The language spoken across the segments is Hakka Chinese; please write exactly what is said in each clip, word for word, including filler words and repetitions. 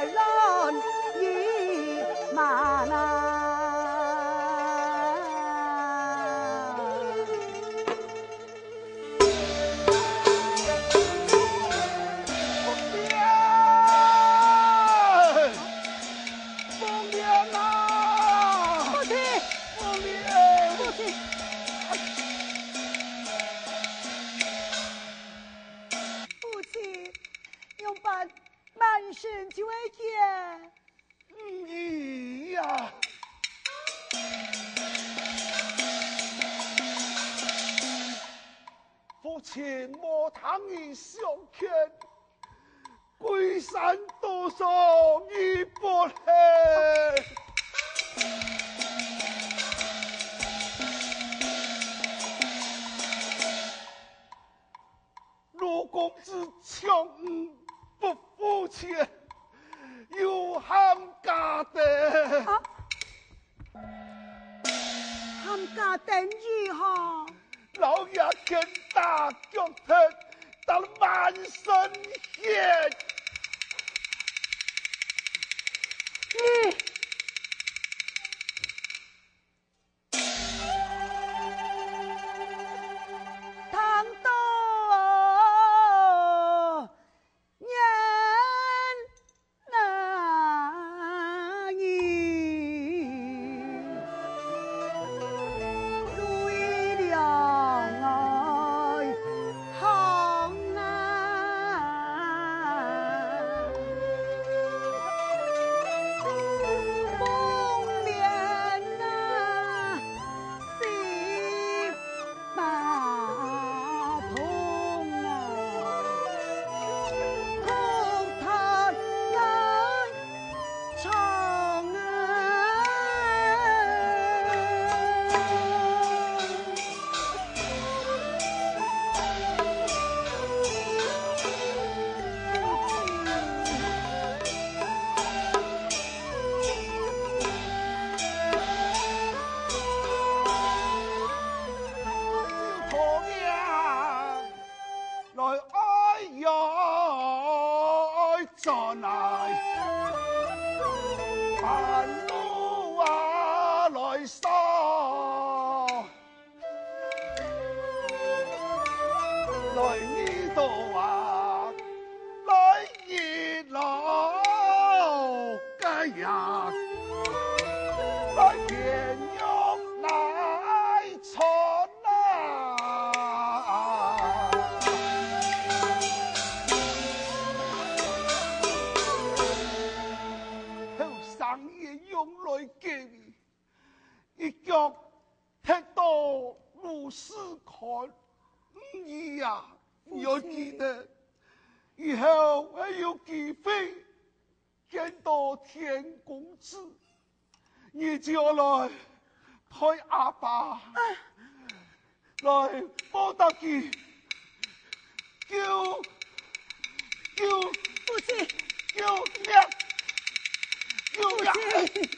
乱与蛮啊！凤莲！凤莲啊！父亲！凤莲！父亲！父亲，用饭 满身就会见。嗯，呀！父亲无听你相劝，归山多少你不肯。陆公子抢你不付钱，又喊价等。啊？喊价等如何？老爷拳打脚踢，打得满身血。你 后生爷用来给你，一脚踢到路屎坑里呀！你要记得，以后还有机会见到田公子，你就要来陪阿爸。 来，报答佢，救，救，父亲，救命，救命！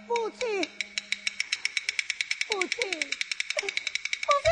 父亲，父亲，父亲，父亲！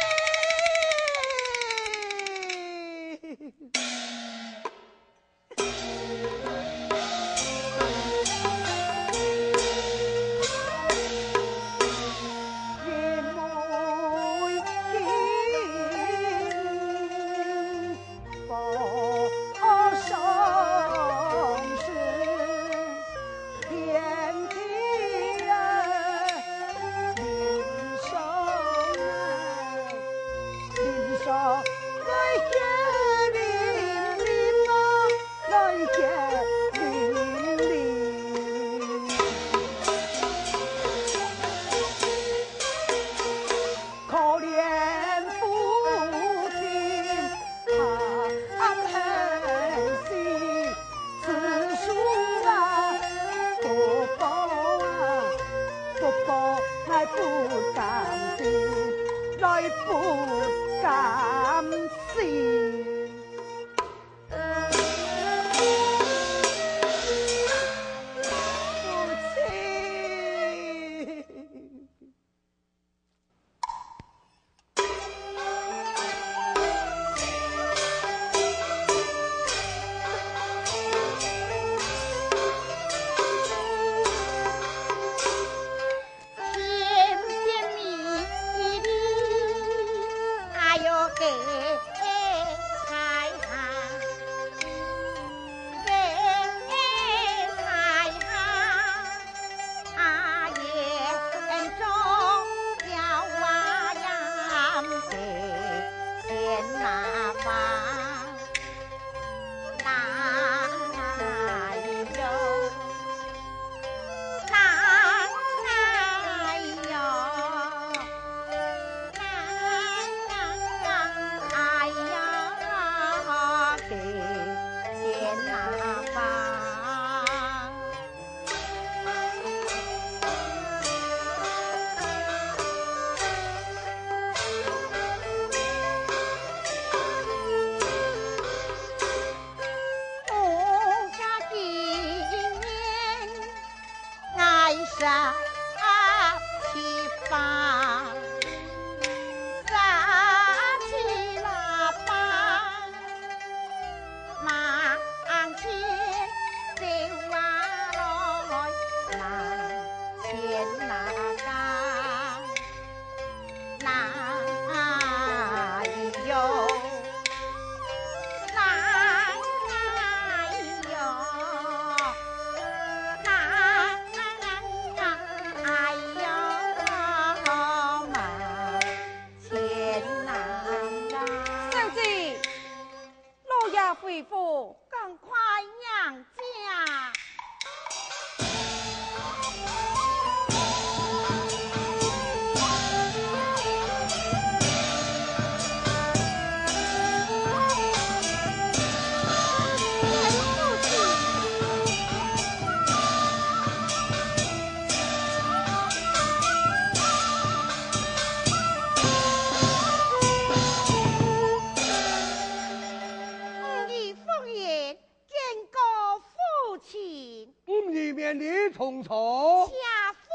同坐。谢夫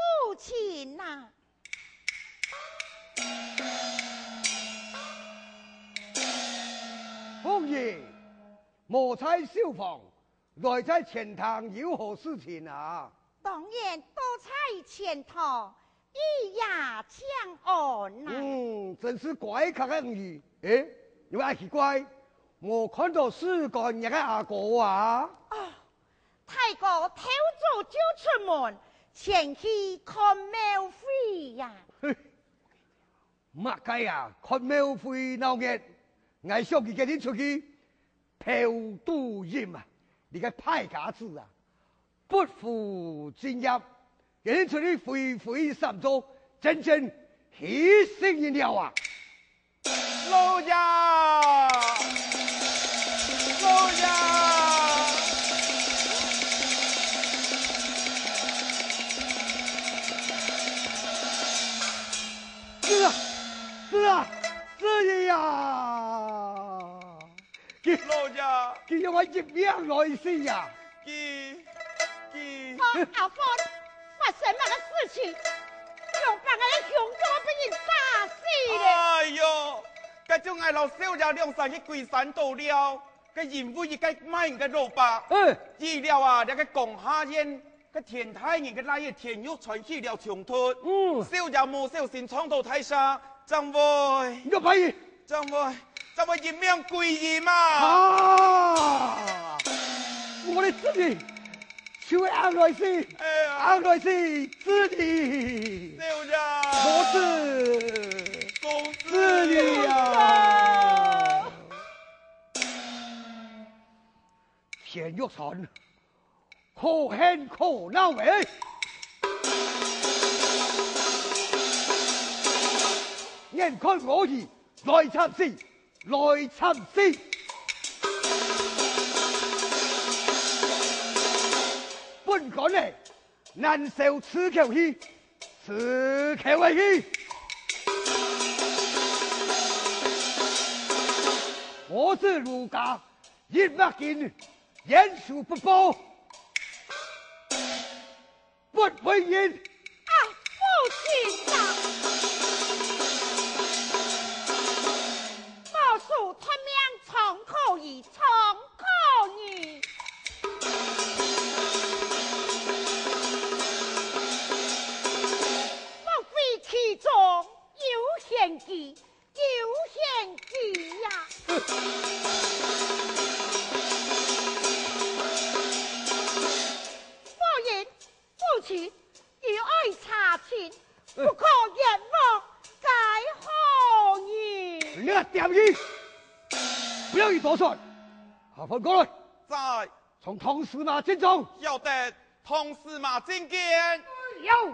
人呐。夫人，无在绣房，来在前堂有何事情啊？当然都在前堂，雨夜将安呐。嗯，真是乖巧个女儿。诶，你们还奇怪，无看到事干你个阿哥啊？啊，大哥头早就出门，前去看庙会呀。嘿，么个啊，看庙会闹热，𠊎想佢今日出去，偷渡阴啊，你个败家子啊，不务正業，今日出去挥挥衫袖，真正气死人了啊！ 老爷！老爷！是啊，是啊，是呀！佢，老爷！佢用𠊎一命来死呀！佢，佢……哦，阿芳，发生么个事情？ 用把𠊎个兄弟分人打死了。哎喲，該朝𠊎摎少爺兩儕去歸山倒尞，該因為一個賣人个老伯，嗯。預料啊，這個江夏縣个田大人个倈仔田玉川起了衝突，嗯。少爺無小心撞到大石，正會，你个牌，正會，正會一命歸陰啊！啊！我个子女！ 就係恁來死，哎呀。恁來死，子弟。少爺。母子。公子。子弟啊。田玉山，可恨可惱欸！眼看我兒來慘死， 來慘死！本官呢，難收此口氣，此口氣！我是儒家，一脈筋，言出不報。 不為人。啊，父親啊！我素託命張可兒，張可兒。莫非其中有玄機，有玄機呀！夫人， 夫妻，有愛查清，不可冤枉該何人。你个恬去，不要你多說。阿芬過來。在。從唐司馬進中。曉得，唐司馬進見。有。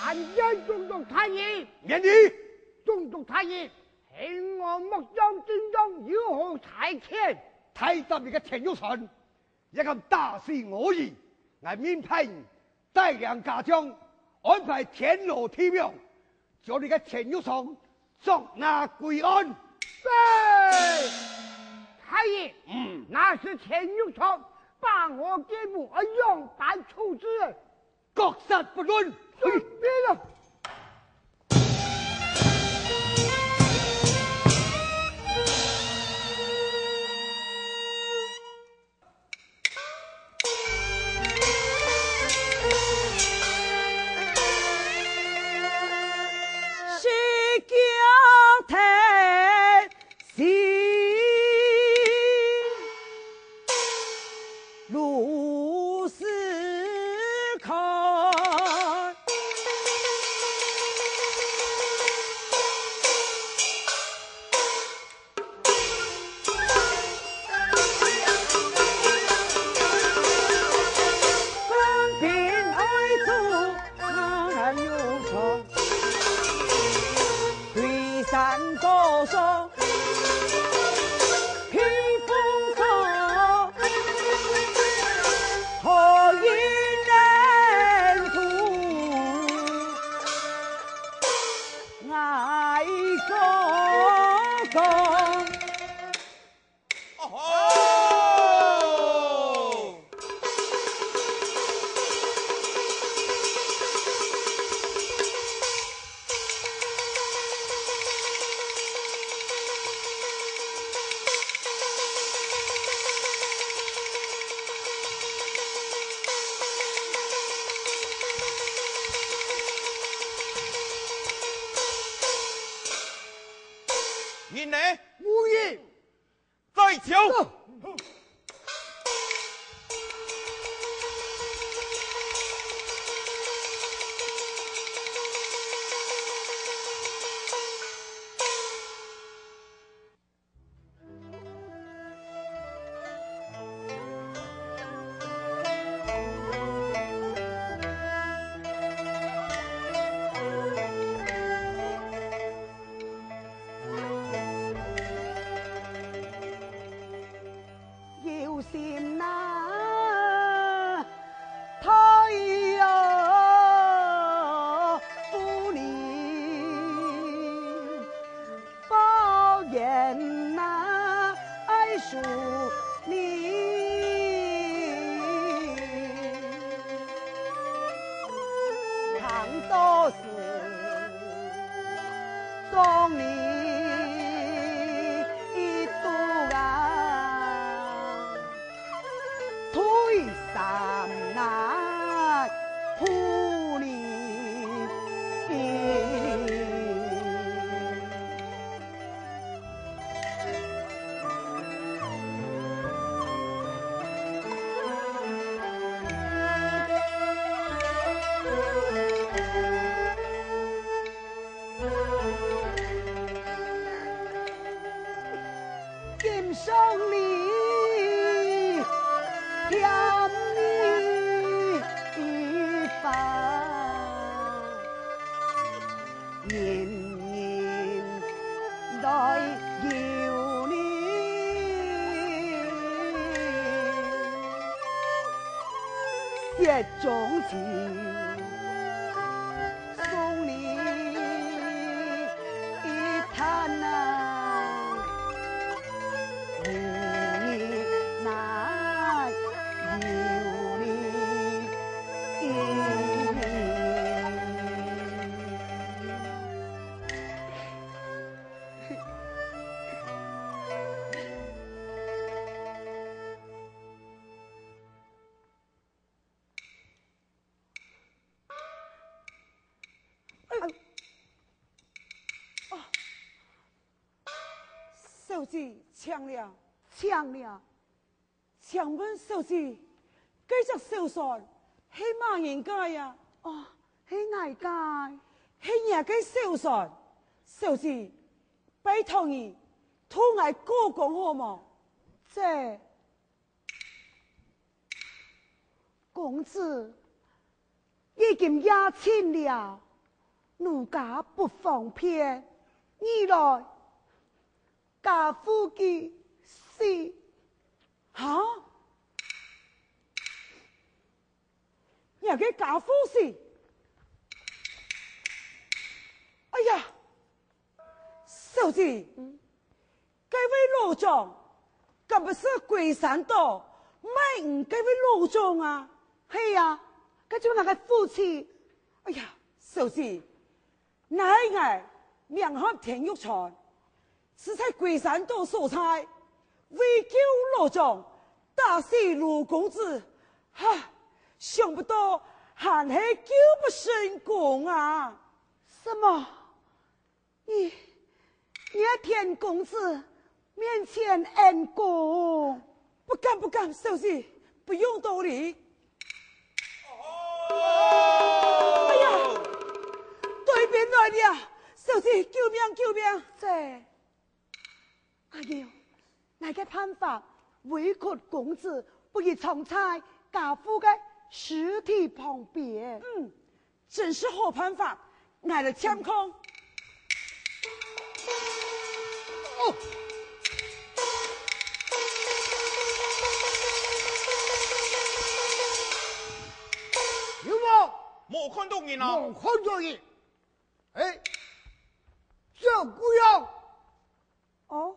參見總督大人。免禮。總督大人，係我末將進中有何差遣？大膽你个田玉山，也敢打死我兒！𠊎命派人帶領家將，安排田螺地網，將你个田玉山捉拿歸案。是。大人，嗯。若是田玉山，把我這母愛仰般處置？ 各殺不論。遵命啊！人呢？無人。再走。走。有心哪，退哦，夫人，报言哪，爱恕你。倘多事，送你一途啊。 退三难，护你一命。 今生你，欠你一番，人人来有你。雪中情。 送你一坛啊，你那有你一命。 哎，啊，小姐，请了。请了。请问小姐，这只小船系么人家呀？哦，系𠊎个。系若个小船。小姐，拜托你，同𠊎过江好无？这 公子，已经夜深了，奴家不方便，你来，家父佢死。哈？若个家父死？哎呀，小姐，嗯？ 该位老将，敢不是龜山岛卖鱼该位老将啊？系啊，该就𠊎个父亲。哎呀，小姐，乃𠊎名唤田玉川，住在龜山島所在，为救老将，打死盧公子，哈，想不到還係救不成功啊！什麼？ 你，你在田公子面前恩公？不敢，不敢，小姐，不用多礼。哎呀，對面來了，小姐，救命，救命！這，阿牛， 𠊎个辦法，委屈公子不宜葬在家父个屍體旁邊。嗯，真是好辦法，𠊎來添空。哦，有無？無看到人啊！無看到人。哎，小鬼啊！ 哦，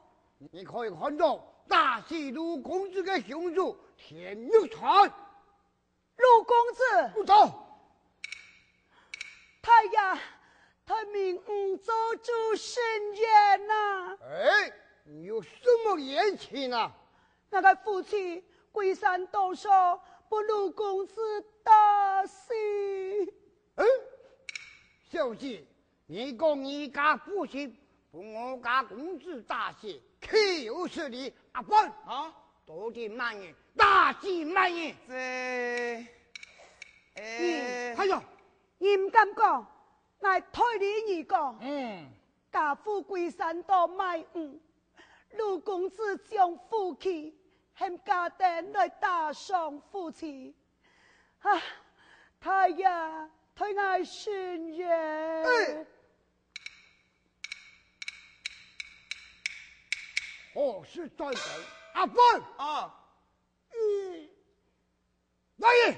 你可以看到打死盧公子个兇手田玉川。盧公子，不錯。大爺，大明你做主伸冤啊！哎，你有什麼冤情啊？𠊎个父親龜山島上，分盧公子打死。嗯，小姐， 你講你家父親分我家公子打死，豈有此理！阿歡，啊？到底麼人打死麼人？這，欸，哎喲，你毋敢講，𠊎代你講。嗯。家父歸山島賣魚，魯公子將夫妻，喊家丁來打傷夫妻。啊，大爺，代𠊎伸冤。欸，何時再等？阿歡！啊。嗯，來人！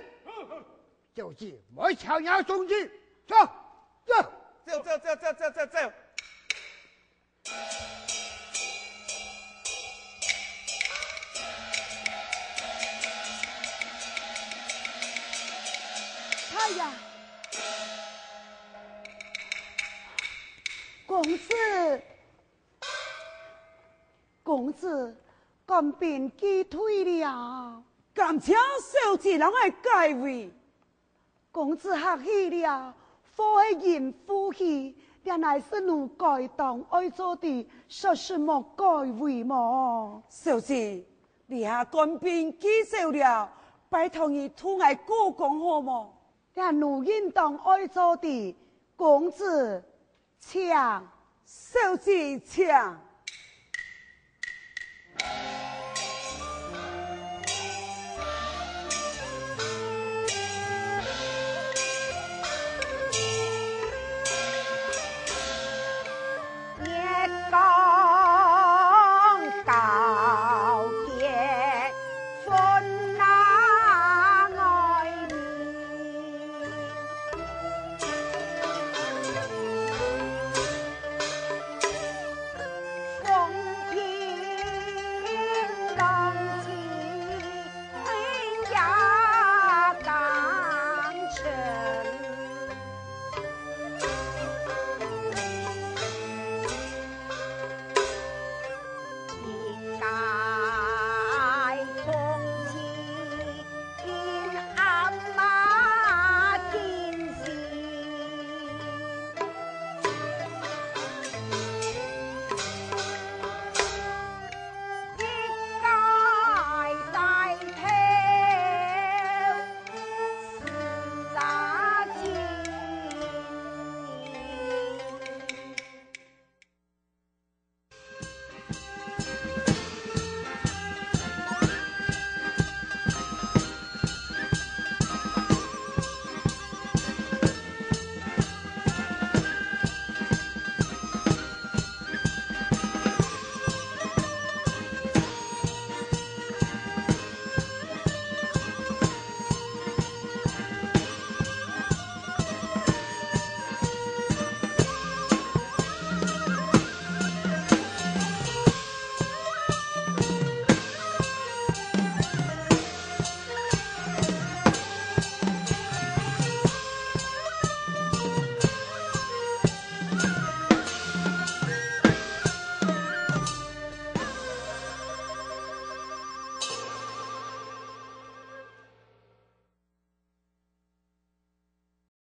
小姐，莫吵鬧，送去。走，走。走，走，走，走，走，走，走。大爺，公子，公子，官兵擊退了。感謝小姐摎𠊎解圍。公子客氣了，貨係人負氣，這乃係奴該當愛做的，說是莫解圍無？小姐，這下官兵擊走了，拜託你同𠊎過江好無？ 這奴應當愛做的，公子，請。小姐，請。